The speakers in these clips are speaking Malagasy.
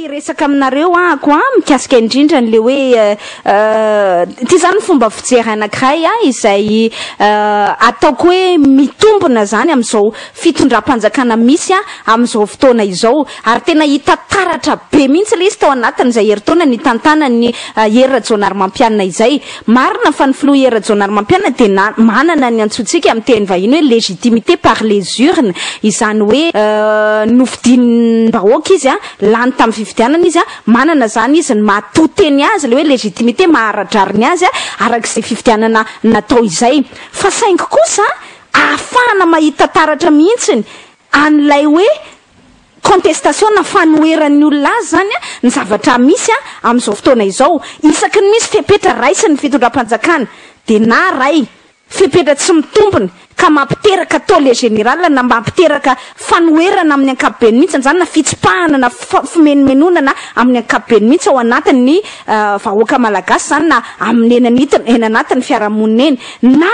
Hiresaka aminareo ahako an, mikasika indrindra an'le hoe ity zany fomba fijery anankiray an, izay ataoko hoe mitombina zany amin'izao fitondram-panjakana misy an, amin'izao fotoana izao. Ary tena hita taratra be mihitsy ilay izy tao anatin'izay herintaona nitantanan'i Hery Rajaonarimampianina izay. Marina fa ny filoha Hery Rajaonarimampianina dia na manana ny antsointsika amin'ny teny vahiny hoe légitimité par les urnes, izany hoe nofidian'ny-bahoaka izy, lany tamin'ny fifidianana izy, manana izany izy ny maha to teny azy, ilay hoe légitimité maha ara-drariny azy araka izay fifidianana natao izay. Fa saingy kosa ahafahana mahita taratra mihitsy an'ilay hoe contestation na fanoheran'ny olona azy izany ny zavatra misy amin'izao fotoana izao. Isaky ny misy fepetra raisin'ny fitondram-panjakana dia na ray fepetra tsy mitombina ka mampiteraka tole général na mampiteraka fanoherana amin'ny ankapobeny mihitsy izany na fitsipahana na fimenomenonana amin'ny ankapobeny mihitsy ao anatin'ny vahoaka malagasy izany na amin'ny eny anitiny eny anatin'ny fiarahamonina eny na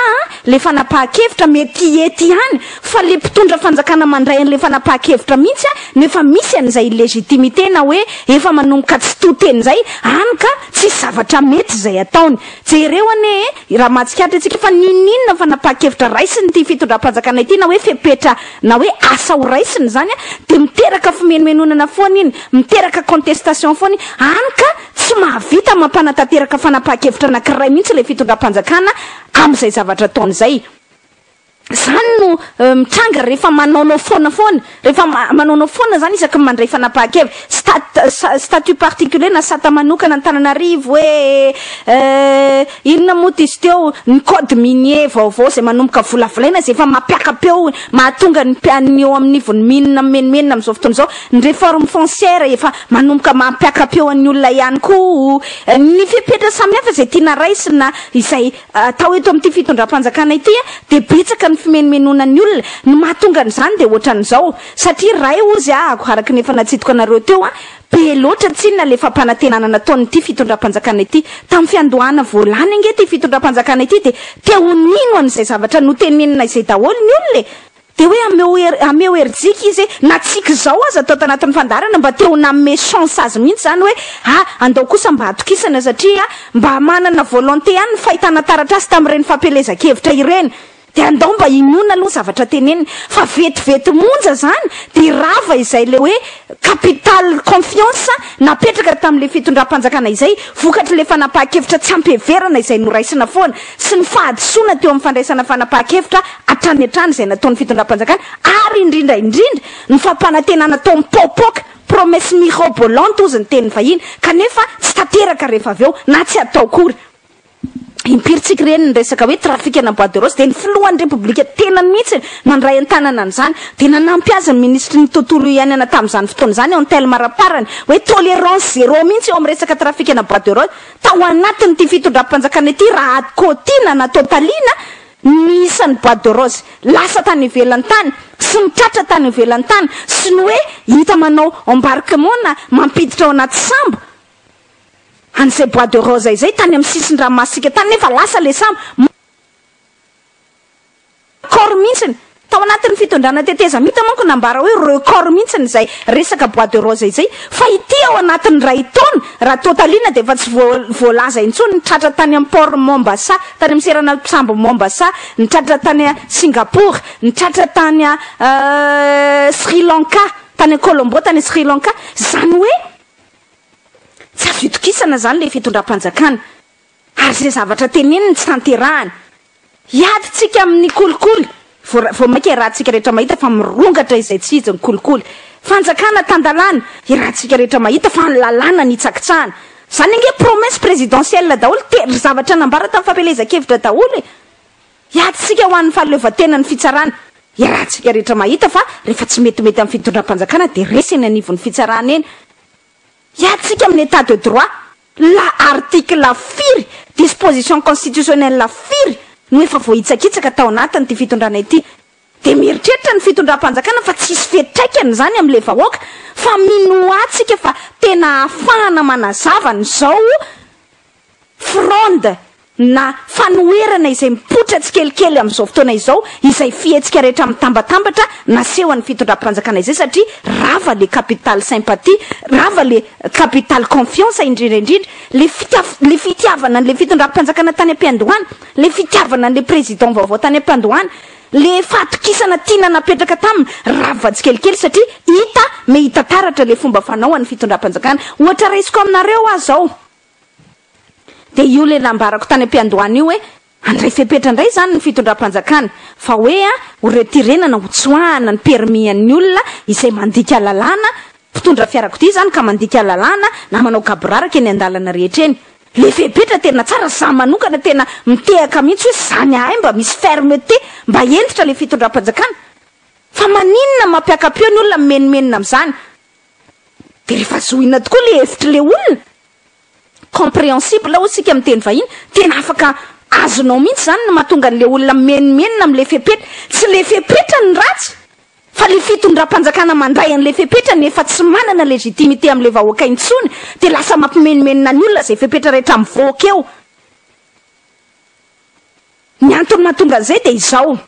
le fanapahan-kevitra mety hety ihany Fa le mpitondra fanjakana mandray an'le fanapahan-kevitra mihitsy a, no efa misy an'izay illégitimité na hoe efa manomboka tsy to teny zay, hany ka tsisy zavatra mety izay ataony. Jereo anie e, raha mahatsikaritra isika fa n'inon'inona fanapahan-kevitra raisin'ity fitondram-panjakana ity na hoe fepetra na hoe asa ho raisiny izany a, dia miteraka fimenomenonana foana iny, miteraka contestation foana iny, hany ka tsy mahavita mampanatanteraka fanapahan-kevitra anankiray mihitsy ilay fitondram-panjakana amin'izay zavatra ataony izay. Izany no mitranga rehefa manaonao foana foana, rehefa manaonao foana izany isaky ny mandray fanapahan-kevitra. Stat- statut particulier na sata manokana Antananarivo hoe inona moa ty izy teo, ny code minier vaovao izay manomboka volavolaina izay efa mampiaka-peo, mahatonga ny ny eo amin'ivon'ny mine mimenomenona amin'izao fotoana izao, ny réforme foncière efa manomboka mampiaka-peo an'ny olona ihany koa, ny fepetra samihafa izay tiana raisina izay Atao eto amin'ity fitondram-panjakana ity dia betsaka ny fimenomenonan'ny olona, ny mahatonga an'izany dia ohatran'izao, satria ray hozy ahako araka ny efa natsidiko anareo teo an, be loatra tsinona le fampanantenana nataon'ity fitondram-panjakana ity, tamin'ny fiandohana voalany ange ity fitondram-panjakana ity dia te ho nino an'izay zavatra notenenina izay daholo ny olona e! Dia hoe ameo hery ameo herijika izy e! Na tsika izao aza tao tanatin'ny fandaharana mba te ho nanome chance azy mihitsy izany hoe ah andao kosa mba atokisana satria mba manana volonté ihany ny fahitana taratra azy tamin'ireny fampielezan-kevitra ireny dia andao mba hinoana aloha ny zavatra teneniny fa vetivety monja izany dia rava izay ilay hoe capital confiance napetraka tamin'ilay fitondram-panjakana izay vokatr'ilay fanapahan-kevitra tsy ampiheverana izay noraisina foana sy ny fahadisoana teo amin'ny fandraisana fanapahan-kevitra hatrany hatrany izay nataon'ny fitondram-panjakana ary indrindra indrindra ny fampanantenana atao mipoapoaka, promesse mirobolante hozy ny tenin'ny vahiny, kanefa tsy tanteraka rehefa avy eo na tsy atao akory. Impiry tsika ireny ny resaka hoe trafikana bois de rose dia ny filohan'ny repoblika tenany mihitsy nandray an-tanana an'izany dia nanampy azy ny minisitry ny tontolo iainana tamin'izany fotoana izany Anthelme Raparany hoe tolérance zéro mihitsy eo amin'ny resaka trafikana bois de rose tao anatin'ity fitondram-panjakana ity raha kotiana na totaliana ny isan'ny bois de rose lasa tany ivelany tany sy ny tratra tany ivelany tany sy ny hoe hita manao embarquement na mampiditra ao anaty sambo an'izay bois de rose izay tany amin'ny sisin-dranomasintsika tany nefa lasa ilay sambo Record mihitsiny. Tao anatin'ny fitondrana tetezamita manko nambara hoe record mihitsiny izay resaka bois de rose izay fa ity ao anatin'ny iray taona raha totalina dia efa tsy voalaza intsony ny tratra tany amin'ny port Mombasa, tany amin'ny seranam-tsambo Mombasa, ny tratra tany Singapour, ny tratra tany Sri Lanka, tany Colombo tany Sri Lanka. Izany hoe tsy azo itokisana izany ilay fitondram-panjakana. Ary izay zavatra teneniny tsy tanterahany. Hiady tsika amin'ny kolikoly. Vao vao mainka iarahantsika rehetra mahita fa mirongatra izay tsy izy ny kolikoly. Fanjakana tan-dalàna, iarahantsika rehetra mahita fa ny lalàna nitsakitsahana. Izany ange promesse présidentielle daholo, te ry zavatra nambara tamin'ny fampielezan-kevitra daholo e! Hiady tsika ho an'ny fahaleovantenan'ny fitsarana. Iarahantsika rehetra mahita fa rehefa tsy metimety amin'ny fitondram-panjakana dia resy eny anivon'ny fitsarana eny. Hiady tsika amin'ny état de droit. La article firy, disposition constitutionnelle firy no efa voahitsakitsaka tao anatin'ity fitondrana ity? Dia mieritreritra ny fitondram-panjakana fa tsy hisy fiantraikany izany amin'ilay vahoaka, fa minoa tsika fa tena ahafahana manazava an'izao fronde. na fanoherana izay mipoitra tsikelikely amin'izao fotoana izao, izay fihetsika rehetra mitambatambatra nasehon'ny fitondram-panjakana izay satria rava le capital sympathie, rava le capital confiance indrindra indrindra, le fitiav- le fitiavana an'le fitondram-panjakana tany am-piandohana, le fitiavana an'le président vaovao tany am-piandohana, le fahatokisana tiana napetraka taminy rava tsikelikely satria hita me hita taratra le fomba fanao an'ny fitondram-panjakana. Ohatra raisiko aminareo aho zao, dia io le nambarako tany am-piandohana io hoe handray fepetra indray izany ny fitondram-panjakana fa hoe a ho retirena na ho tsoahana ny permis an'ny olona izay mandika lalàna, mpitondra fiarakodia izany ka mandika lalàna na manao gaboraraka eny an-dalana rehetra eny. Le fepetra tena tsara, za manokana tena mitehaka mihitsy hoe zany ahay mba misy fermeté, mba hentitra le fitondram-panjakana. Fa maninona mampiaka-peo ny olona mimenomenona amin'izany? Dia rehefa zohina tokoa le hevitr'le olona, compréhensible hoy isika amin'ny teny vahiny, tena afaka azonao mihitsy izany ny mahatonga an'le olona mimenomenona amin'le fepetra. Tsy le fepetra no ratsy fa le fitondram-panjakana mandray an'le fepetra nefa tsy manana légitimité amin'le vahoaka intsony dia lasa mampimenomenona ny olona izay fepetra rehetra mivoaka eo. Ny antony mahatonga an'izay dia izao.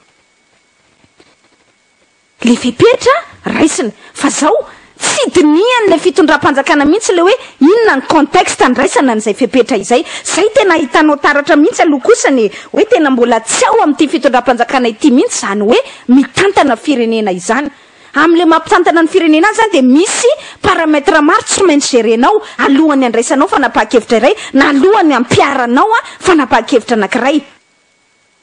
Le fepetra raisina. Fa zao, tsy dinihan'ilay fitondram-panjakana mihitsy le hoe inona ny contexte andraisana an'izay fepetra izay. Zay tena ahitanao taratra mihitsy aloha kosany e, hoe tena mbola tsy ao amin'ity fitondram-panjakana ity mihitsy izany hoe mitantana firenena izany. Amin'ilay mampitantana ny firenena azy zany dia misy paramètre maro tsy maintsy gérer-nao alohan'ny andraisanao fanapahan-kevitra iray na alohan'ny ampiharanao fanapahan-kevitra anankiray.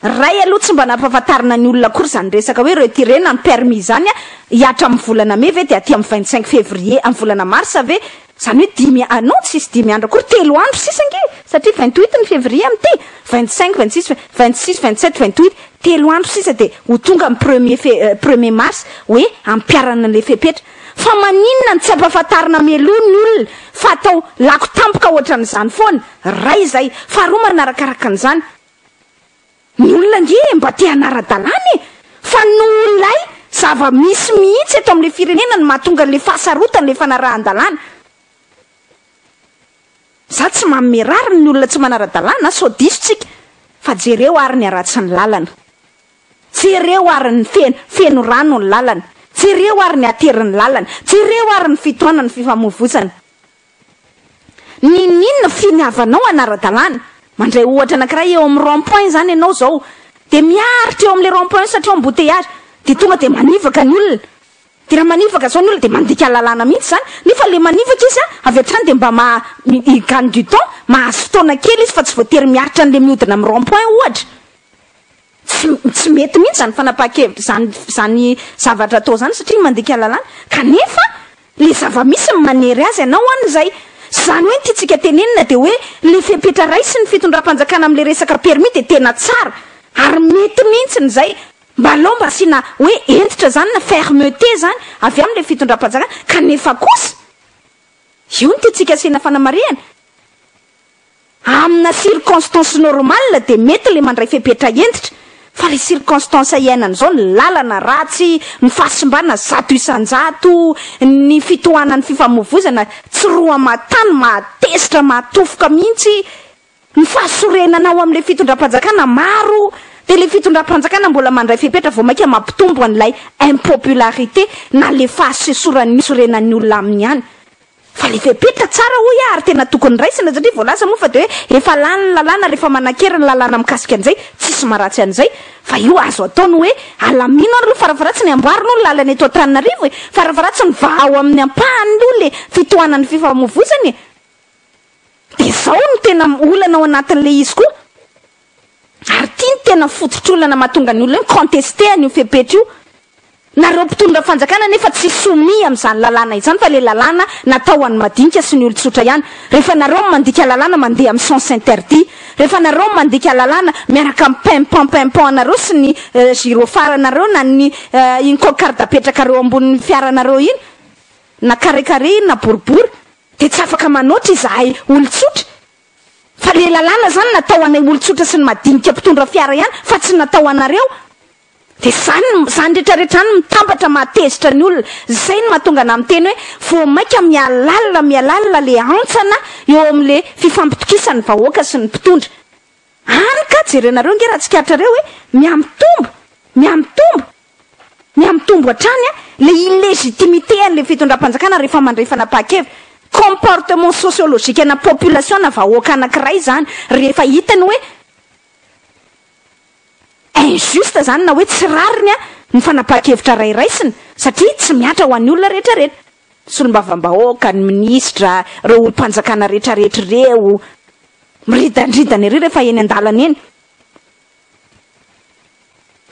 Ray aloha tsy mba nampahafantarina ny olona akory izany resaka hoe retirena ny permis izany a, hihatra amin'ny volana mai ve dia aty amin'ny 25 février amin'ny volana mars ve, izany hoe dimy ah non tsisy dimy andro akory telo andro sisa ange satria 28 ny février amin'ity, 25, 26, 26, 27, 28, telo andro sisa dia ho tonga amin'ny premier fe premier mars hoe ampiharana an'ilay fepetra. Fa maninona no tsy ampahafantarina mialoha ny olona fa atao lako tampoka ohatran'izany foana, ray izay, faharoa manarakaraka an'izany, Ny olona ange mba te hanara-dalàna e! Fa noho ilay zava-misy mihitsy eto amin'ilay firenena no mahatonga an'ilay fahasarotana ilay fanarahan-dalàna. Za tsy manome rariny ny olona tsy manara-dalàna sao diso tsika fa jereo ary ny haratsin'ny lalana. Jereo ary ny feno feno rano ny lalana. Jereo ary ny haterin'ny lalana. Jereo ary ny fitohanan'ny fifamoivoizana. N'inon'inona finiavanao hanara-dalàna. Mandray ohatra anankiray eo amin'ny rond point izany ianao izao, dia miaritra eo amin'ilay rond point satria embouteillage, dia tonga dia manivaka ny olona. Dia raha manivaka izao ny olona dia mandika lalàna mihitsy izany, nefa ilay manivaka izy avy hatrany dia mba maha, il gagne du temps, mahazo fotoana kely izy fa tsy voatery miaritra an'ilay mihodina amin'ny rond point ohatra. Tsy, tsy mety mihitsy izany fanapahan-kevitra izany, izany zavatra atao izany satria mandika lalàna, kanefa Le zava-misy no manery azy hanao an izay. Zany hoe ny tiantsika tenenina dia hoe le fepetra raisin ny fitondram-panjakana amle resaka permis dia tena tsara ary mety mintsiny zay. Mba aleo mba asiana hoe hentitra zany na fermeté zany avy amle fitondram-panjakana kanefa kosa io no tiantsika asiana fanamarihana. Amina circonstance normale dia mety le mandray fepetra hentitra fa le circonstance iainana izao, ny lalana ratsy, ny fahasimbana 100%, ny fitohanan'ny fifamoivoizana tsy roa aman-tany mahatezitra mahatofoka mihitsy, ny fahasorenana ao amin'ilay fitondram-panjakana maro dia le fitondram-panjakana mbola mandray fepetra vao mainka mampitombo an'ilay impopularité na le fahasesoran'ny sorenan'ny olona aminy ihany. Fa le fepetra tsara hoy aho ary tena tokony raisina satria voalaza moa fa de hoe efa lany ny lalàna rehefa manankery ny lalàna mikasika an'izay, tsisy maharatsy an'izay fa io azo atao ny hoe alamino ary aloha farafaharatsiny amboarina aloha ny lalana eto Antananarivo e, farafaharatsiny vahao amin'ny ampahany aloha le fitohanan'ny fifamoivoizana e. De zao no tena olana ao anatin'le izy koa ary ity no tena fototr'olana mahatonga ny olona hoe mi-contester an'io fepetra io. Nareo mpitondra fanjakana nefa tsy soumis amin'izany lalàna izany fa le lalàna natao ho an'ny madinika sy ny olon-tsotra ihany. Rehefa nareo no mandika lalàna mandeha amin'ny sens interdit. Rehefa nareo no mandika lalàna miaraka amin'ny pimpon pimpon anareo sy ny gyrophare anareo na ny iny cocarde apetrakareo ambonin'ny fiaranareo iny na carré carré iny na boribory dia tsy afaka manoatra izahay olon-tsotra. Fa le lalàna zany natao ho anay olon-tsotra sy ny madinika mpitondra fiara ihany fa tsy natao ho anareo. Dia zany zany rehetra rehetra zany mitambatra mahatezitra ny olona. Zay no mahatonga anah miteny hoe vao maika mihalalina mihalalina le hantsana eo amle fifampitokisan'ny vahoaka sy ny mpitondra. Hany ka jerenareo ange raha tsikaritrareo hoe mihamitombo, mihamitombo, mihamitombo hatrany le illégitimité an'le fitondram-panjakana rehefa mandray fanapahan-kevitra. Comportement sociologique ana population na vahoaka anankiray izany rehefa hitany hoe injuste izany na hoe tsy rariny ny fanapahan-kevitra iray raisina satria tsy mihatra ho an'ny olona rehetrarehetra. Solombavambahoaka, ny minisitra, ireo olom-panjakana rehetrarehetra ireo, miridandridana ery rehefa eny an-dalana eny.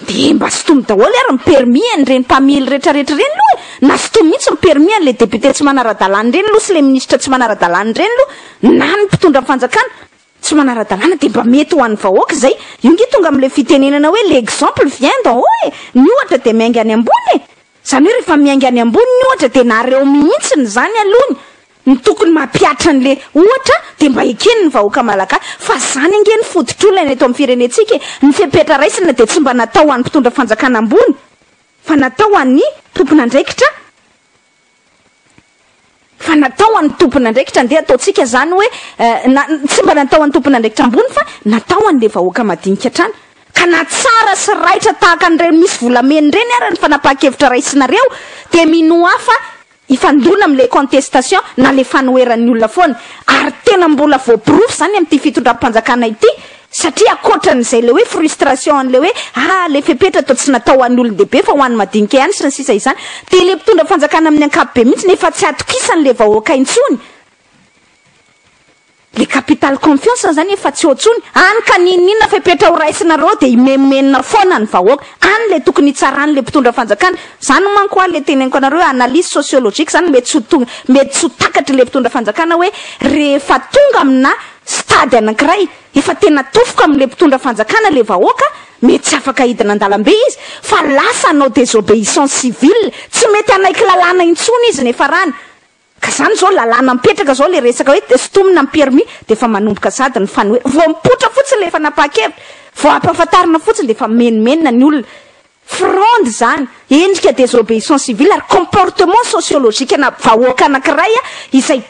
Dia mba sintomy daholo ary ny permis an'ireny mpamily rehetrarehetra ireny aloha e! Na sintomy mihitsy ny permis an'ilay député tsy manara-dalàna ireny aloha sy ilay minisitra tsy manara-dalàna ireny aloha na ny mpitondra fanjakana tsy manara-dalàna dia mba mety ho an'ny vahoaka izay. Io nge tonga amin'ilay fitenenana hoe l'exemple vient d'en haut e! Ny ohatra dia miainga any ambony e! Izany hoe rehefa miainga any ambony ny ohatra dia nareo mihitsiny izany aloha ny tokony mampihatra an'le ohatra dia mba ekeny ny vahoaka malagasy fa izany ange ny fototr'olana eto amin'ny firenentsika e! Ny fepetra raisina dia tsy mba natao ho an'ny mpitondra fanjakana ambony fa natao ho an'ny tompon'andraikitra fa natao ho an'ny tompon'andraikitra andeha ataontsika izany hoe na tsy mba natao ho an'ny tompon'andraikitra ambony fa natao ho an'le vahoaka madinika hatrany ka na tsara sy raitra tahaka an'ireny misy volamena ireny ara ny fanapahan-kevitra raisinareo dia minoa fa Hifandona amin'ilay contestation na ilay fanoheran'ny olona foana. Ary tena mbola voaporofo izany amin'ity fitondram-panjakana ity satria ankoatran'izay ilay hoe frustration an'ilay hoe ah ilay fepetra toa tsy natao ho an'ny olon-dehibe fa ho an'ny madinika ihany sy ny sisa izany dia ilay mpitondra fanjakana amin'ny ankapobe mihitsy efa tsy atokisan'ilay vahoaka intsony. Le capital confiance zany efa tsy eo tsony, any ka n'inon'inona fepetra ho raisinareo dia himenomenona foana ny vahoaka, any le tokony hitsaran'le mpitondra fanjakana, zany manko hoa le teneniko anareo hoe analyse sociologique zany mety tsy ho tonga, mety tsy ho takatry le mpitondra fanjakana hoe rehefa tonga amina stade anankiray efa tena tofoka amle mpitondra fanjakana le vahoaka mety tsy afaka hidina andalambe izy fa lasa hanao désobéissance civile, tsy mety hanaiky lalàna intsony izy nefarany. Ka zany zao lalàna mipetraka zao le resaka hoe sintomina ny permis de efa manomboka sady ny fanohe vao mipoitra fotsiny le fanapahan-kevitra vao ampahafantarina fotsiny de efa mimenomenona ny olona fronde zany endrika désobéissance civile ary comportement sociologique ana vahoaka anakiray izay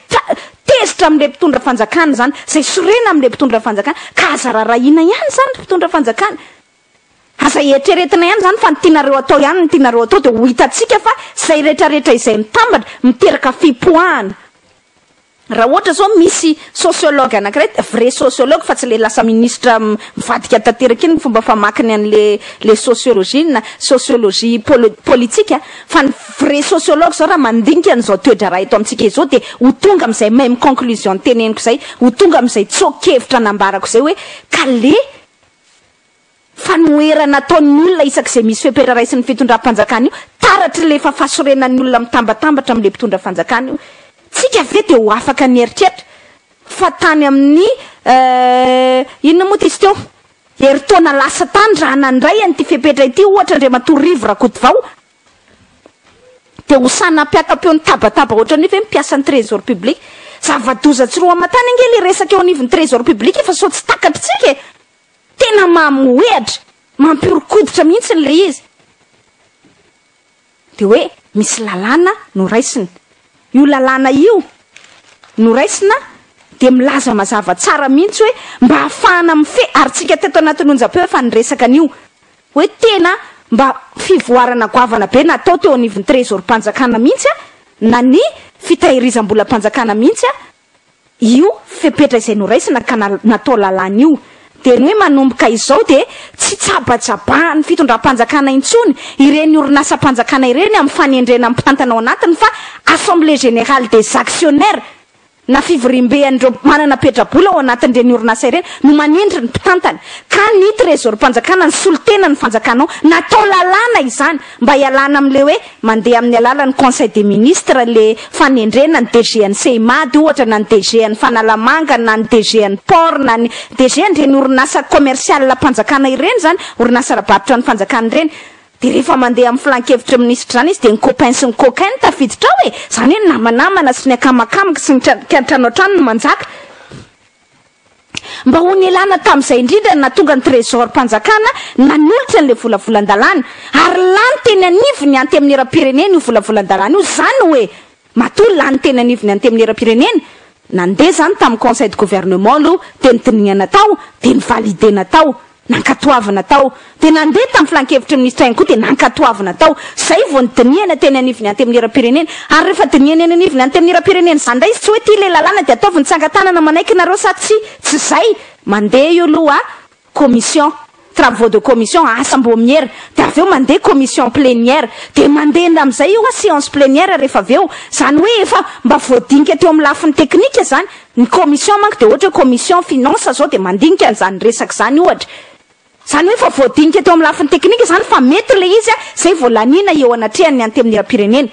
tezitra amle mpitondra fanjakana zany zay sorena amle mpitondra fanjakana ka aza rarahina ihany zany ry mpitondra fanjakana Aza eritreretina ihany izany fa ny tianareo atao ihany no tianareo atao dia ho hitantsika fa izay retraretra izay mitambatra miteraka fipoahana. Raha ohatra izao misy sociologue anankiray, vrai sociologue fa tsy ilay lasa ministra mivadika tanteraka iny ny fomba famakiny an'ilay ilay sociologie na sociologie politique fa ny vrai sociologue izao raha mandinika an'izao toe-draharaha eto amintsika izao dia ho tonga amin'izay même conclusion teneniko izay, ho tonga amin'izay tsoa-kevitra nambarako izay hoe ka le Fanoherana ataon'ny olona isak'izay misy fepetra raisin'ny fitondram-panjakana io, taratry ilay efa fahasorenan'ny olona mitambatambatra amin'ilay mpitondra fanjakana io. Tsika ve dia ho afaka nieritreritra fa tany amin'ny inona moa izy teo? Herintaona lasa tany raha nandray an'ity fepetra ity ohatra Andriamatoa Rivo Rakotovao dia ho sahy nampiaka-peo nitabataba ohatran'io ve ny mpiasan'ny Trésor public? Zava-doza tsy roa aman-tany ange ilay resaka eo anivon'ny Trésor public fa sao tsy takatr'tsika e! Tena mamohehatra, mampihoron-koditra mihitsy ilay izy. Dia hoe misy lalàna noraisina. Io lalàna io noraisina dia milaza mazava tsara mihitsy hoe mba hahafahana mifehy, ary tsika teto anatin'ny onjam-peo efa niresaka an'io, hoe tena mba fivoarana goavana be natao teo anivon'ny Trésor-mpanjakana mihitsy na ny fitahirizam-bolam-panjakana mihitsy Io fepetra izay noraisina ka natao lalàna io, dia ny hoe manomboka izao dia tsy tsabatsabahan'ny fitondram-panjakana intsony ireny orinasam-panjakana ireny amin'ny fanendrena ny mpitantana ao anatiny fa Assemblée générale des actionnaires na fivoriambe an'ireo manana petra-bola ao anatin'ireny orinasa ireny no manendry ny mpitantana ka ny Trésor-mpanjakana ny solontena ny fanjakana ao. Natao lalàna izany. Mba hialana amin'ilay hoe mandeha amin'ny alalan'ny conseil des ministres le fanendrena ny DG an'ny Seimad ohatra na ny DG an'ny Fanalamanga na ny DG an'ny port na ny DG an'ireny orinasa commercial mpanjakana ireny izany, orinasa ara-barotra an'ny fanjakana ireny. Dia rehefa mandeha amin'ny filan-kevitry ny minisitra izany izy dia ny copains sy ny coquins no tafiditra ao e! Izany hoe ny namanamana sy ny akamakama sy ny kiantrano an-trano no manjaka. Mba ho nialana tamin'izay indrindra no nahatonga ny Trésor-mpanjakana nanolotra an'ilay volavolan-dalàna. Ary lany teny anivon'ny Antenimierampirenena io volavolan-dalàna io. Izany hoe, matoa lany teny anivon'ny Antenimierampirenena. Nandeha izany tamin'ny conseil de gouvernement aloha dia nodinihana tao dia ni-valider-na tao, nankatoavina tao. Dia nandeha tamin'ny filankevitry ny minisitra ihany koa dia nankatoavina tao. Izay vao nodinihana teny anivon'ny Antenimierampirenena. Ary rehefa dinihana eny anivon'ny Antenimierampirenena izany indray izy tsy hoe ity ilay lalàna dia ataovy ny tsangan-tanana manaiky nareo sa tsia. Tsy izay. Mandeha io aloha commission, travaux de commission, asam-baomiera, dia avy eo mandeha commission plenière, dia mandeha amin'izay io séance plenière rehefa avy eo, izany hoe efa mba voadinika teo amin'ny lafiny teknika izany, ny commission manko dia ohatra hoe commission finance izao dia mandinika an'izany resaka izany ohatra, izany hoe efa voadinika teo amin'ny lafiny teknika izany fa mety ilay izy izay vao laniana eo anatrehan'ny antenimierampirenena.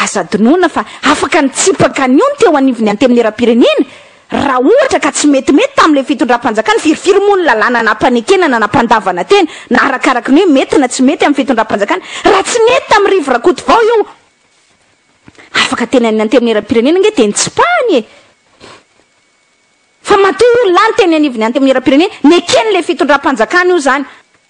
Aza adinoina fa afaka nitsipaka an'io ny teo anivon'ny antenimierampirenena Raha ohatra ka tsy metimety tamin'ilay fitondram-panjakana, firifiry moa ny lalàna nampanekena na nampandavana tena, na arakaraky ny hoe mety na tsy mety amin'ny fitondram-panjakana. Raha tsy nety tamin'i Rivo Rakotovao io, afaka teny amin'ny Antenimierampirenena ange dia nitsipahany e! Fa matoa io lany teny anivon'ny Antenimierampirenena, neken'ilay fitondram-panjakana io izany.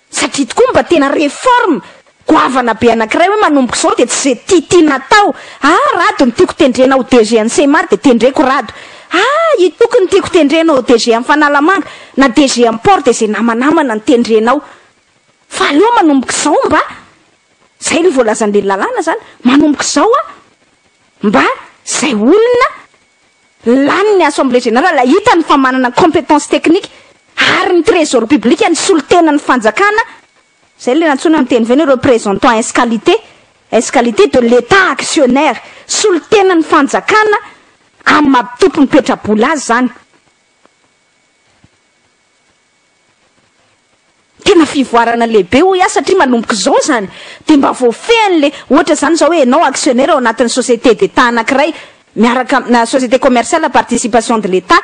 Satria tokoa mba tena réforme goavana be anankiray hoe manomboka izao dia tsy izay tiatiana atao. Ah Rado no tiako tendrena ho DG an'ny Seimar dia tendreko Rado. Ah i Toky no tiako tendrena ho DG an'ny Fanalamanga na DG an'ny Port dia izay namanamana no tendrenao. Fa aleo manomboka izao mba, izay no voalazan'ilay lalàna izany, manomboka izao ah mba izay olona Lany ny assemblée générale, hitany fa manana compétence technique ary ny trésor public ny solotenan'ny fanjakana, izay ilay nantsoina amin'ny teny vahiny hoe représentant ès qualité, ès qualité de l'Etat actionnaire, solotenan'ny fanjakana amin'ny maha tompon'ny petrabola azy izany. Tena fivoarana lehibe hoy aho satria manomboka izao izany dia mba voafehiny le, ohatra izany izao hoe ianao actionnaire ao anatin'ny société d'Etat anankiray miaraka na société commerciale à participation de l'Etat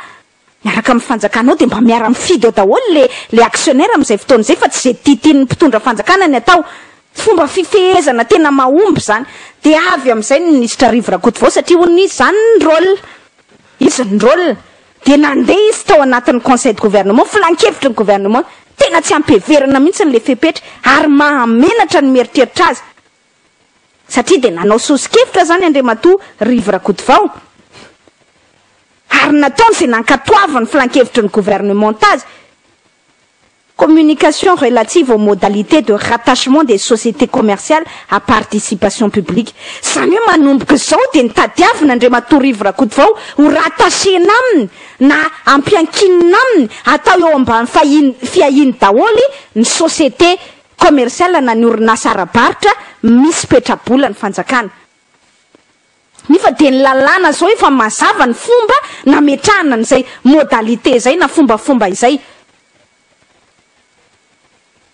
miaraka amin'ny fanjakana ao dia mba miara mifidy ao daholo le le actionnaire amin'izay fotoana izay fa tsy izay tiatian'ny mpitondra fanjakana ny atao. Fomba fifehezana tena mahomby izany. Dia avy amin'izay ny minisitra Rivo Rakotovao satria hono izy izany ny rôle, izy ny rôle. Dia nandeha izy tao anatin'ny conseil de gouvernement, filankevitry ny gouvernement, tena tsy ampiheverana mihitsy ilay fepetra ary mahamenatra ny mieritreritra azy satria dia nanao soso-kevitra izany Andriamatoa Rivo Rakotovao ary nataony izay nankatoavin'ny filankevitry ny gouvernement azy. Communication relative aux modalités de rattachement des sociétés commerciales à participation publique. Izany hoe manomboka izao dia nitadiavina Andriamatoa Rivo Rakotovao ho rattacher-na aminy na ampiankinina aminy, atao eo ambany fiahiany daholo ny société commerciale na ny orinasa ara-barotra misy petra-bola ny fanjakana. Nefa dia ny lalàna izao efa mazava ny fomba nametrahana an'izay modalité izay na fombafomba izay.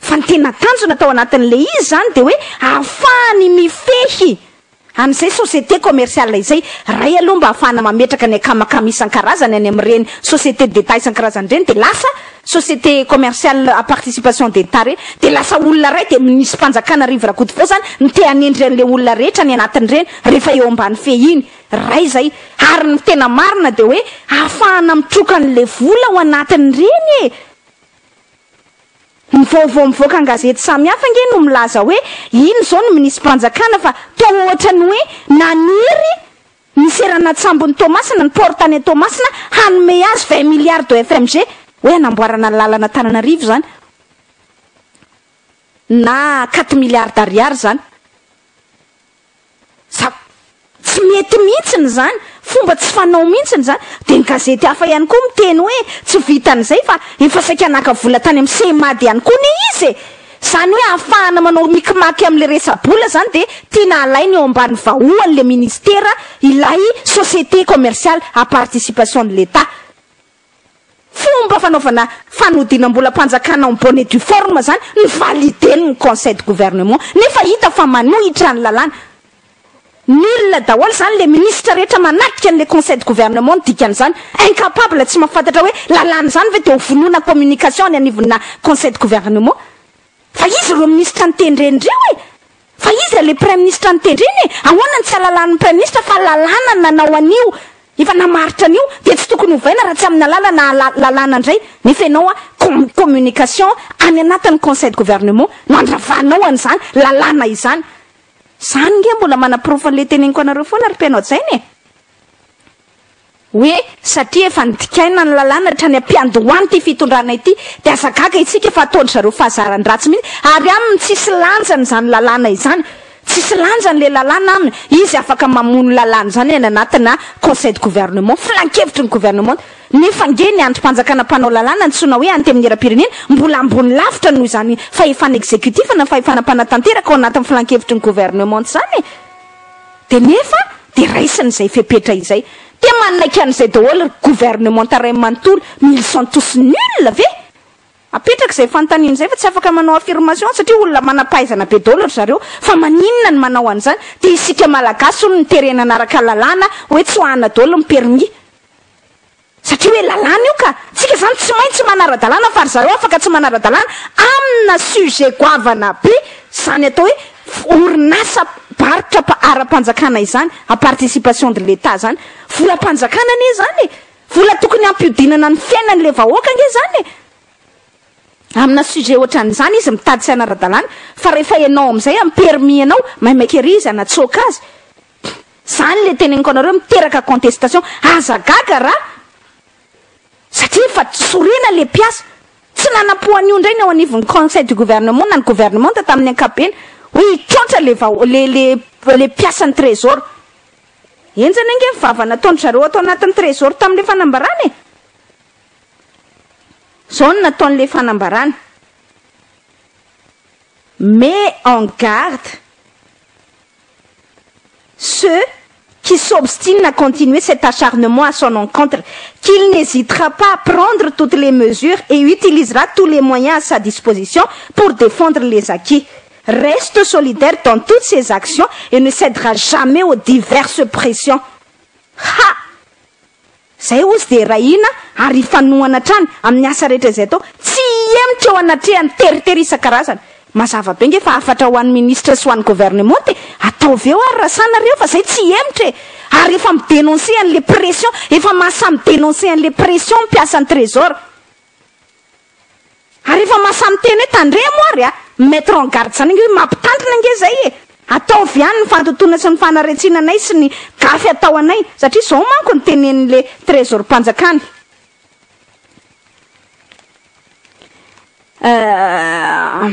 Fa ny tena tanjona tao anatin'ilay izy izany dia hoe ahafahany mifehy an'izay société commerciale izay. Iray aloha mba ahafahana mametraka ny akamakama isan-karazany any amin'ireny société d'Etat isan-karazany ireny dia lasa société commerciale à participation d'Etat ireny dia lasa olona iray dia minisim-panjakana Rivo Rakotovao izany no te hanendry an'ilay olona rehetra any anatin'ireny rehefa eo ambany fehiny iray izay ary ny tena marina dia hoe ahafahana mitroka an'ilay vola ao anatin'ireny e! Ny vaovao mivoaka an-gazety samihafa ange no milaza hoe iny izao ny minisi-panjakana fa toa ohatran'ny hoe naniry ny seranan-tsambon'i Toamasina, ny port tany Toamasina hanome azy 20 milliards de FMG hoe hanamboarana ny lalana Antananarivo izany na quatre milliards d'ariary izany. Za tsy mety mihitsiny izany, fomba tsy fanao mihitsiny izany. Dia ny gazety hafa ihany koa miteny hoe tsy vitan'izay fa efa saika naka vola tany amin'ny Seimad ihany koa anie izy e! Izany hoe ahafahana manao mikimaky amin'ilay resa-bola izany dia tiana halaina eo ambany vahoan'ilay ministera ilay société commerciale à participation de l'Etat. Fomba fanaovana fanodinam-bolam-panjakana en bonne et due forme izany ny valider-n'ny conseil de gouvernement nefa hita fa manohitra ny lalàna. Nul daholo izany le minisitra rehetra manatrika an'le conseil de gouvernement ny dikan'izany. Incapable tsy mahafantatra hoe lalàna izany ve dia ho vonoina communication any anivonà conseil de gouvernement. Fa iza ireo minisitra notendreny ireo e? Fa iza le praiminisitra notendreny e? Ahoana no tsy ahalalan'ny praiminisitra fa lalàna no nanao an'io, efa namaritra an'io dia tsy tokony hovaina raha tsy amin'ny alalana lalàna indray, nefa ianao a communication any anatin'ny conseil de gouvernement no andravanao an'izany lalàna izany. Izany nge mbola manaporofo an'le teneniko anareo foana ry mpihaino hajaina e! Hoe satria efa nodikaina ny lalàna hatrany am-piandohan'ity fitondrana ity dia aza gaga isika fa ataon-dry zareo fahazaran-dratsy mihitsy ary aminy tsisy lanjany izany lalàna izany. Tsisy lanjany ilay lalàna aminy. Izy afaka mamono lalàna izany any anatina conseil de gouvernement, filankevitry ny gouvernement. Nefa ange ny andrim-panjakana mpanao lalàna antsoina hoe antenimieram-pirenena mbola ambony lavitra noho izany fahefana executif na fahefana mpanatanteraka ao anatin'ny filankevitry ny gouvernement izany e! Dia nefa dia raisiny izay fepetra izay. Dia manaiky an'izay daholo ry gouvernement iray manontolo, mais ils sont tous nuls ve? Apetraka izay fanontaniana izay fa tsy afaka manao affirmation satria olona manam-pahaizana be daholo ry zareo fa maninona no manao an'izany? Dia isika malagasy hono no terena hanaraka lalàna hoe tsoahana daholo ny permis. Satria hoe lalàna io ka! Tsika zany tsy maintsy manara-dalàna fa ry zareo afaka tsy manara-dalàna amina sujet goavana be zany atao hoe orinasa barotra ara-panjakana izany, à participation de l'Etat zany. Volam-panjakana anie zany e! Vola tokony hampiodinana ny fiainan'le vahoaka ange zany e! Amina sujet ohatran'izany izy mitady tsy hanara-dalàna fa rehefa ianao amin'izay amin'ny permis anao maimaika ery izy hanatsoaka azy. Zany le teneniko anareo miteraka contestation, aza gaga ra satria efa sorena le mpiasa, tsy nanampo an'io indray ny ao anivon'ny conseil du gouvernement na ny gouvernementa tamin'ny ankapobeny hoe hitroatra le vaho le le le mpiasan'ny trésor. Henjana ange ny vava nataon-dry zareo ato anatin'ny trésor tamin'le fanambarana e! Zao no nataon'le fanambarana, met en garde Ceux qui s'obstinent à continuer cet acharnement à son encontre, qu'il n'hésitera pas à prendre toutes les mesures et utilisera tous les moyens à sa disposition pour défendre les acquis. Reste solidaire dans toutes ses actions et ne cédera jamais aux diverses pressions. Ha! Zay ozy dia rahina ary hifanohana hatrany amin'ny asa rehetra izay atao, tsy hihemotra eo anatrehan'ny teritery isan-karazany. Mazava be nge fa hafatra ho an'ny ministra sy ho an'ny gouvernement e! Ataovy eo ary raha sahy nareo fa zay tsy hihemotra e! Ary efa mi-denoncer an'le pression, efa mahasahy mi-denoncer an'le pression ny mpiasan'ny trésor. Ary efa mahasahy miteny hoe tandremo ary a! Mettre en garde zany ange hoe mampitandrina ange zay e! Ataovy ihany ny fandotoana sy ny fanaratsiana anay sy ny gafy atao anay satria zao manko ny tenenin'le trésor-mpanjakana. Euh,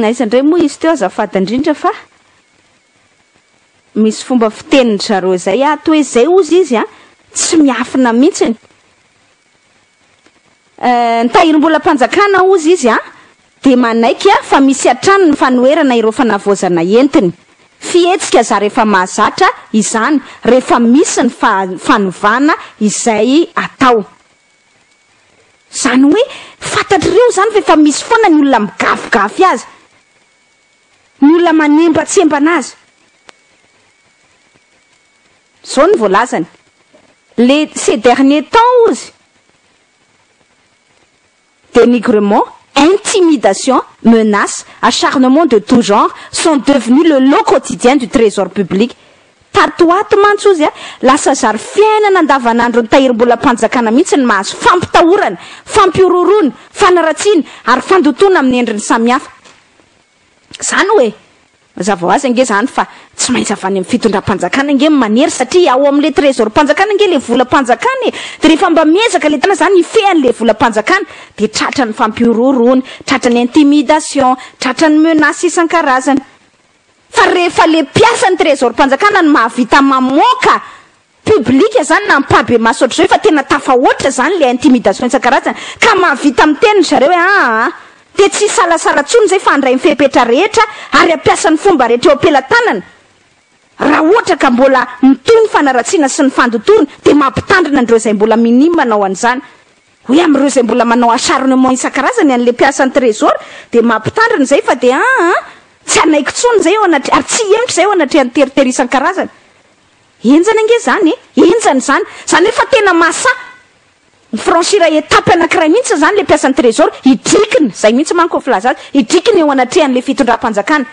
aiza indray moa izy teo azafady indrindra fa misy fomba fitenin-dry zareo izay ato hoe zay hozy izy a, tsy miafina mihitsiny. Ny tahirim-bolam-panjakana hozy izy dia manaiky fa misy hatrany ny fanoherana ireo fanavaozana entiny. Fihetsika zary efa mahazatra izany rehefa misy ny fanovana izay atao. Izany hoe fantatr'ireo izany fa efa misy foana ny olona migafigafy azy, ny olona manembatsembana azy. Zao no voalazany, les ces derniers temps hozy, dénigrement, intimidation, menaces, acharnement de tout genre sont devenus le lot quotidien du trésor public. Tato ho ato mantsy hozy a, lasa zary fiainana andavanandron'ny tahirim-bolam-panjakana mihitsy ny mahazo fampitahorana, fampihorohoroana, fanaratsiana ary fandotoana amin'ny endriny samihafa. Izany hoe, mazava ho azy ange izany fa tsy maintsy avy any amin'ny fitondram-panjakana ange ny manery satria ao amin'ilay trésor-mpanjakana ange ilay volam-panjakana e! Dia rehefa mba miezaka ilay tana izany hifehy an'ilay volam-panjakana dia tratran'ny fampihorohoroana, tratran'ny intimidation, tratran'ny menaces isan-karazany. Fa rehefa ilay mpiasan'ny trésor-mpanjakana no mahavita mamoaka Public zany na ampahibemaso ohatr'izao efa tena tafahoatra zany le intimidation isan-karazany ka mahavita miteny ry zareo hoe aa dia tsy hisalasala tsony zay fa handray ny fepetra rehetra ary hampiasa ny fomba rehetra eo am-pelatanana raha ohatra ka mbola mitohy ny fanaratsiana sy ny fandotoana dia mampitandrina an'ireo izay mbola minia manao an'izany hoe amin'ireo izay mbola manao acharnement isan-karazany an'le mpiasan'ny trésor dia mampitandrina izay fa dia aa tsy hanaiky tsony zay eo anatreha ary tsy hihemotra zay eo anatrehan'ny teritery isan-karazany. Henjana ange izany e! Henjana izany! Izany hoe fa tena mahasahy mi-franchir étape anankiray mihitsy izany ilay mpiasan'ny Trésor, hidrikina, izay mihitsy manko ny filaza azy, hidrikina eo anatrehan'ilay fitondram-panjakana.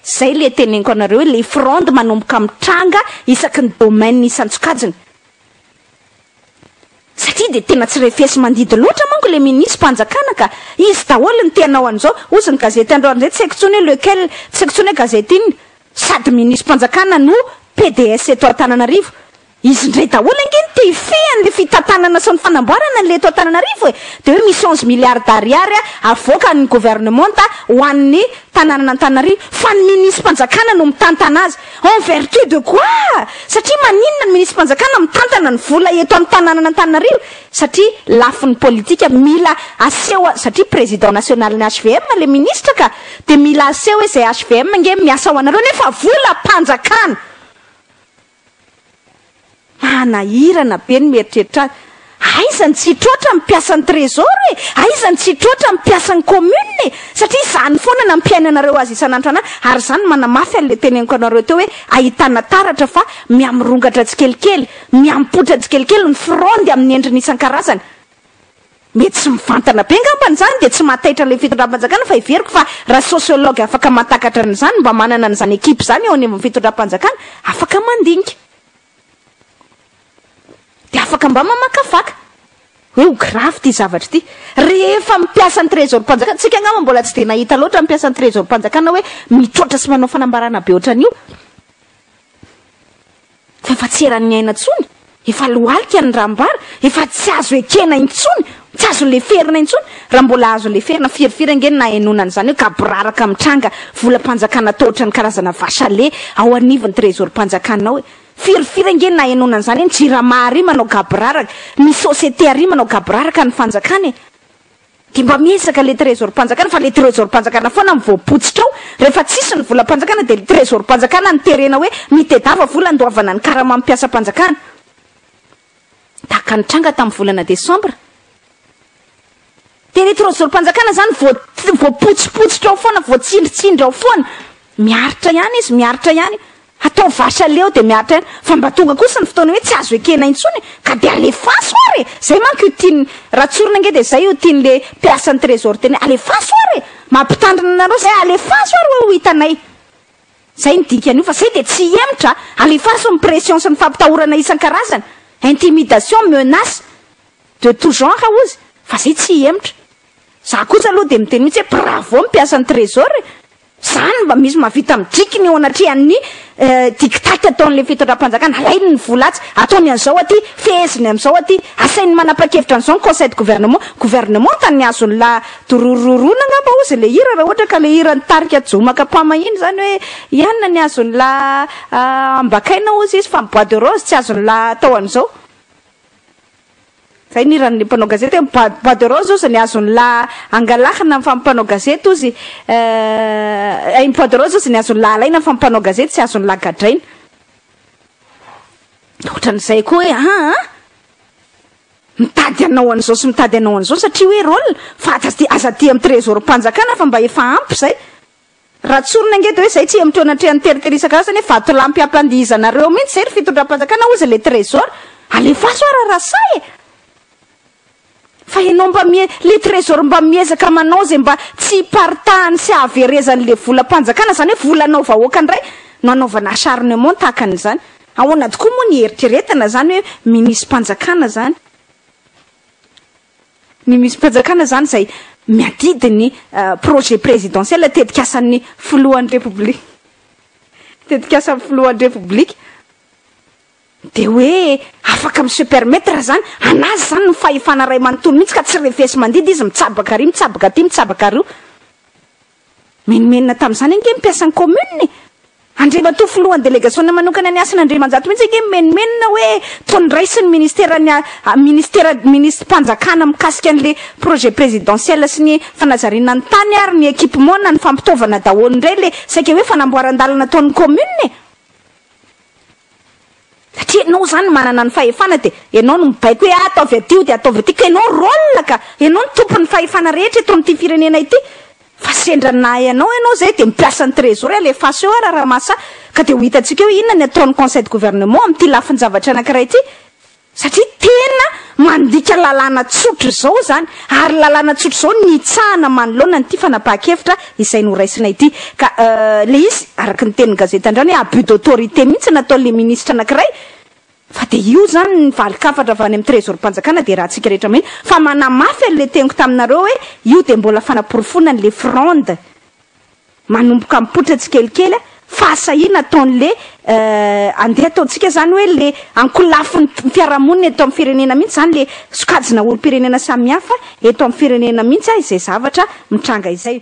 Izay ilay teneniko anareo hoe ilay fronde manomboka mitranga isaky ny domaine isan-tsokajiny. Satria dia tena tsy refesi-mandidy loatra manko ilay minisy-panjakana ka! Izy daholo no te hanao an'izao. Hozy ny gazety androany indray tsy haiko intsony hoe lequel, tsy haiko intsony hoe gazety inona. Sady minisy-panjakana no pds eto Antananarivo. Izy indray daholo ange no te hifehy an'ilay fitantanana sy ny fanamboarana an'ilay eto Antananarivo e! Dia hoe misy 11 milliards d'ariary avoakan'ny governemanta ho an'ny tanànan'Antananarivo fa ny minisi-panjakana no mitantana azy. En vertu de quoi? Satria maninona ny minisi-panjakana mitantana ny vola eto amin'ny tanànan'Antananarivo? Satria lafiny politika mila aseho satria président national-n'ny HVM ilay minisitra ka! Dia mila aseho hoe izay HVM ange miasa ho anareo nefa volam-panjakana! Manahirana be ny mieritreritra azy. Aiza ny tsy hitroatra ny mpiasan'ny trésor e? Aiza ny tsy hitroatra ny mpiasan'ny commune e? Satria izany foana nampiainanareo azy isan'andro isan'andro ary izany manamafy an'ilay teneniko anareo teo hoe ahitana taratra fa mihamirongatra tsikelikely, mihampoitra tsikelikely ny fronde amin'ny endriny isan-karazany. Mety tsy mivantana be angambany izany dia tsy mahataitra ilay fitondram-panjakana fa heveriko fa raha sociologue afaka mahatakatra an'izany mba manana an'izany equipe izany eo anivon'ny fitondram-panjakana afaka mandinika dia afaka mba mamakafaka hoe ho grave ity zavatra ity. Rehefa mpiasa ny trésor-mpanjakana, tsika angamba mbola tsy dia nahita loatra ny mpiasa ny trésor-mpanjakana hoe mitroatra sy manao fanambarana be ohatran'io. Fa efa tsy eran'ny aina intsony, efa lohalika ny rambara, efa tsy azo ekena intsony, tsy azo leferina intsony. Raha mbola azo leferina, firifiry ange no nahenoana an'izany hoe gaboraraka mitranga volam-panjakana atao ohatran'ny karazana vache à lait ao anivon'ny trésor-panjakana ao e. Firifiry ange no nahenoana an'izany hoe ny jirama ary manao gaboraraka, ny société ary manao gaboraraka ny fanjakana e. Dia mba miezaka le trésor-panjakana fa le trésor-panjakana foana no voapotsitra ao, rehefa tsisy ny volam-panjakana dia le trésor-panjakana no terena hoe mitedava vola andoavana ny karaman'ny mpiasam-panjakana. Tahaka ny tranga tamin'ny volana desambra. Dia le trésor-panjakana zany voapotsipotsitra ao foana, voatsindritsindry ao foana. Miaritra ihany izy, miaritra ihany. Atao vache à lait ao dia miaritra ihany. Fa mba tonga kosa ny fotoana hoe tsy azo ekena intsony ka dia alefaso ary e! Zay manko io tian'ny, raha tsorina ange dia zay io tian'le mpiasan'ny trésor teny hoe alefaso ary e! Mampitandrina anareo zay, alefaso ary hoe ho hitanay. Zay ny dikan'io fa zay dia tsy hihemotra a! Alefaso ny pression sy ny fampitahorana isan-karazany, intimidation, menace de tout genre hozy fa zay tsy hihemotra. Za kosa aloha dia miteny mihitsy hoe bravo ny mpiasan'ny trésor e! Zany mba misy mahavita midrikiny eo anatrehan'ny diktat ataon'ilay fitondram-panjakana, alainy ny vola atsy, ataony an'izao aty, feheziny amin'izao aty, asainy manapa-kevitra an'izao ny conseil de gouvernement, gouvernement tany azon'ny la dorororona angamba hozy ilay hira raha ohatra ka ilay hiran'ny tarika Jomaka Pama iny izany hoe ianona ny azon'ny la ambakaina hozy izy fa ny bois de rose tsy azon'ny la atao an'izao. Zay ny hiran'ny mpanao gazety hoe bois bois de rose ozy ny azon'ny la angalahina fa ny mpanao gazety ozy eh ny bois de rose ozy ny azon'ny la alaina fa ny mpanao gazety tsy azon'ny la gadraina. Ohatran'izay koa hoe aa mitady hanao an'izao sy mitady hanao an'izao satria hoe rôle fa aza aty aza aty amin'ny trésor-mpanjakana fa mba efa ampy izay. Raha tsorina ange dia hoe izay tsy hemotra eo anatrehan'ny teritery isan-karazany hoe vatolampy ampandihizanareo mihitsy izay ry fitondram-panjakana hozy ilay trésor. Alefaso ara raha sahy e! Fa ianao mba mie, ilay trésor mba miezaka manao izay mba tsy hiparitahany sy hahaverezan'ilay volam-panjakana, izany hoe volanao vahoaka indray no anaovana acharnement tahaka an'izany. Ahoana tokoa moa ny eritreretana izany hoe minisi-panjakana izany? Ny minisitrim-panjakana izany izay miadidy ny projet présidentiel, tetikasan'ny filohan'ny Repoblika, tetikasan'ny filohan'ny Repoblika, dia hoe afaka mi se permettre izany, an'azy izany ny fahefana iray manontolo mihitsy ka tsy refesi-mandidy izy, mitsabaka ary, mitsabaka aty, mitsabaka aroa. Menomenona tamin'izany ange ny mpiasan'ny commune e! Andriamatoa filohan'ny delegasiona manokana ny Hasina Andriamanjato mihitsy ange mimenomenona hoe toa noraisin'ny ministeran'ny ministera minisi-panjakana mikasika an'ilay projet présidentiel sy ny fanajariana ny tany ary ny équipement na ny fampitaovana daholo indray ilay saika hoe fanamboaran-dalana ataon'ny commune e! Satria ianao izany manana ny fahefana dia ianao no mibaiko hoe ataovy aty io dia ataovy aty ka ianao rôle ka! Ianao no tompon'ny fahefana rehetra eto amin'ity firenena ity fa sendra ny nahay anao ianao izay dia mpiasan'ny trésor alefaso eo ara ramasa ka dia ho hitantsika eo inona ny ataon'ny conseil de gouvernement amin'ity lafin-javatra anankiray ity Satria tena mandika lalàna tsotra izao izany, ary lalàna tsotra izao no nitsahana manoloana an'ity fanapahan-kevitra izay noraisina ity. Ka ilay izy, araka ny tenin'ny gazety androany hoe abus d'autorité mihitsy nataon'ilay minisitra anankiray, fa dia io izany ny valin-kafatra avy any amin'ny trésor-mpanjakana dia rahantsika rehetra maheno. Fa manamafy an'ilay teniko taminareo hoe io dia mbola fanaporofoana an'ilay fronde manomboka mipoitra tsikelikely. fahasahiana ataon'le andeha ataontsika zany hoe le ankolafin'ny fiarahamonina eto amin'ny firenena mihitsy zany, le sokajina olom-pirenena samihafa eto amin'ny firenena mihitsy izay zavatra mitranga izay.